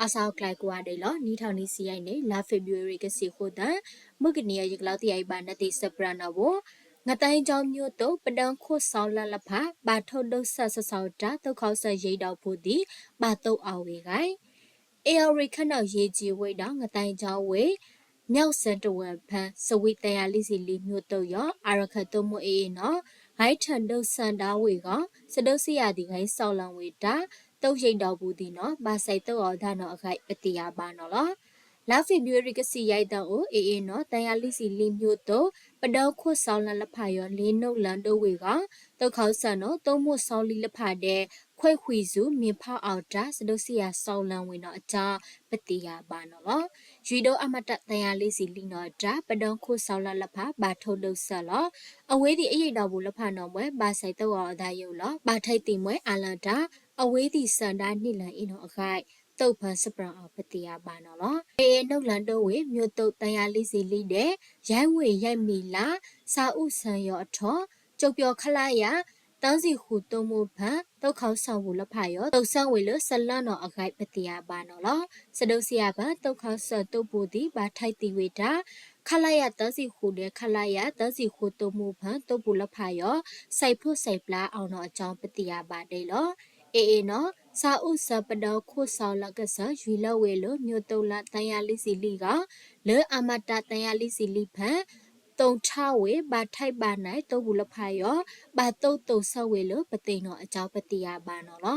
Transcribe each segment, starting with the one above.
အါစါအကျဲကိးဂၤဒဲးလီၤ. နံၣ်ထီၣ်နံၣ်ဆံယဲၢ်န့ၣ် လါ February ကဆံဃိးသီ, မုၢ်ကနံၤအံၤ ယကလီသံအံၤဘၣ်နသ့ၣ်စဲးပြးနီၣ်ဘိ, ငသဲကၠီ မျိုးသုး ပဒိၣ်ခိၣ်စီလၢ်လၢ်ဖး ဘၣ်ထိၣ်ဒိၣ်စၢ် စစီၤတၢ် သုးခီၣ်စၢၣ်ယဲၢ်ဒီးပူၤသံ ဘၣ်သိၣ်အီၤဝဲဂၤ အ့ၣ်အီရ့ၤခဲနီၣ် ယ့ကၠံဝ့ၢ်ဒီး ငသဲကၠီဝ့ၢ် မၠီၣ်စၣ်တဝဲၢ်ဖၢ စဝံသယၤလံၣ်စံလံၣ် မျိုးသုး ယီၤ အါရခၢၣ်သိၣ်မိၢ် အ့ၣ်အ့ၣ်နီၣ် ဂဲၤထၢၣ်ဒိၣ်စၢ်ဒၣ်ဝ့ၢ်ဂီၢ် စဒိၣ်စံယၤသံၣ်ဂဲၤစီလီၤဝဲတၢ် သုးယဲၢ်ဒီးပူၤသံၣ်နီၣ် ဘၣ်စဲးသိၣ်အီၤဒၣ်နီၣ်အဂၤ ပသ့ၣ်ညါဘၣ်နီၣ်လီၤ. လါ February ကဆံယဲၢ်သီအိၣ် အ့ၣ်အ့ၣ်နီၣ် သယၤလံၣ်စံလံၣ် မျိုးသုး ပဒိၣ်ခိၣ်စီလၢ်လၢ်ဖး ယီၤ လ့နိၣ်လၢဒိၣ်ဝ့ၢ်ဂီၢ် သုးခီၣ်စၢၣ်နီၣ် သိၣ်မိၢ်စီလံလၢ်ဖးဒဲး ခွဲးဃံးစူၤ မ့ၢ်ဖီၣ်အီၤတၢ် စဒိၣ်စံယၤစီလီၤဝဲနီၣ်အကၠီ ပသ့ၣ်ညါဘၣ်နီၣ်လီၤ. ယွၤဒိၣ်အမၤတၢ် သယၤလံၣ်စံလံၣ်နီၣ်အတၢ် ပဒိၣ်ခိၣ်စီလၢ်လၢ်ဖး ဘၣ်ထိၣ်ဒိၣ်စၢ်လီၤ. အဝဲသ့ၣ်အယဲၢ်ဒီးပူၤလၢ်ဖးနီၣ်ဝဲ ဘၣ်စဲးသိၣ်အီၤအသးယိာ်လီၤ. ဘၣ်ထဲးသံၣ်မှဲအါလၢတၢ် အဝဲသ့ၣ်စၢ်ဒၣ်နံၣ်လၢအ့ၣ်နီၣ်အဂၤ သိၣ်ဖၢစဲးပြးအီၤ ပသ့ၣ်ညါဘၣ်နီၣ်လီၤ. အ့ၣ်အ့ၣ်နီၣ်လၢဒိၣ်ဝ့ၢ် မျိုးသုး သယၤလံၣ်စံလံၣ်ဒဲး ယဲၢ်ဝ့ၢ်ယဲၢ်မံၤလါ စၣ်အူၣ်စၢၣ်ယီၤအထီၣ် ကၠိပၠီ ခလရ သၢဆံဃု သိၣ်မိၢ်ဖၢ သုးခီၣ်စၢၣ်ပူၤလၢ်ဖး ယီၤ သုးစၢၣ်ဝဲလၢ စလၢ်နီၣ်အဂၤ ပသ့ၣ်ညါဘၣ်နီၣ်လီၤ. စဒိၣ်စံယၤဖၢ သုးခီၣ်စၢၣ်သိၣ်ပူၤသံၣ် ဘၣ်ထဲးသံၣ်ဝဲတၢ် ခလရ သၢဆံဃု ဒီး ခလရ သၢဆံဃု သိၣ်မိၢ်ဖၢ သိၣ်ပူၤလၢ်ဖး ယီၤ စဲးဖျိးစဲးပျၢအီၤနီၣ်အကၠီ ပသ့ၣ်ညါဘၣ်ဒဲးလီၤ. အ့ၣ်အ့ၣ်နီၣ် စၣ်အူၣ်စၢၣ် ပဒိၣ်ခိၣ်စီလၢ်ကစၢၢ် ယွၤလၢဝဲလၢ မျိုးသုးလၢ သယၤလံၣ်စံလံၣ်ဂီၢ် လၢအမၤတၢ် သယၤလံၣ်စံလံၣ်ဖၢ သိၣ်ထီၣ်ဝဲ ဘၣ်ထဲးဘၣ်နဲး သိၣ်ပူၤလၢ်ဖး ယီၤ ဘၣ်သိၣ်သိၣ်စၢ်ဝဲလၢ ပသ့ၣ်နီၣ်အကၠီ ပသ့ၣ်ညါဘၣ်နီၣ်လီၤ.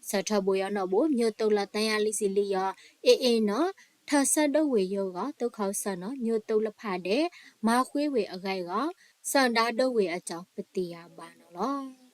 ဆၢထၢၣ်ဘိယီၤနီၣ်ဘိ မျိုးသုးလၢ သယၤလံၣ်စံလံၣ် ယီၤ အ့ၣ်အ့ၣ်နီၣ် ထၢဆၢဒိၣ်ဝ့ၢ်ယိာ်ဂီၢ် သုးခီၣ်စၢၣ်နီၣ် မျိုးသုးလၢ်ဖးဒဲး မၤဃ့ဝဲအဂၤဂီၢ် စၢ်ဒၣ်ဒိၣ်ဝ့ၢ်အကၠီ ပသ့ၣ်ညါဘၣ်နီၣ်လီၤ.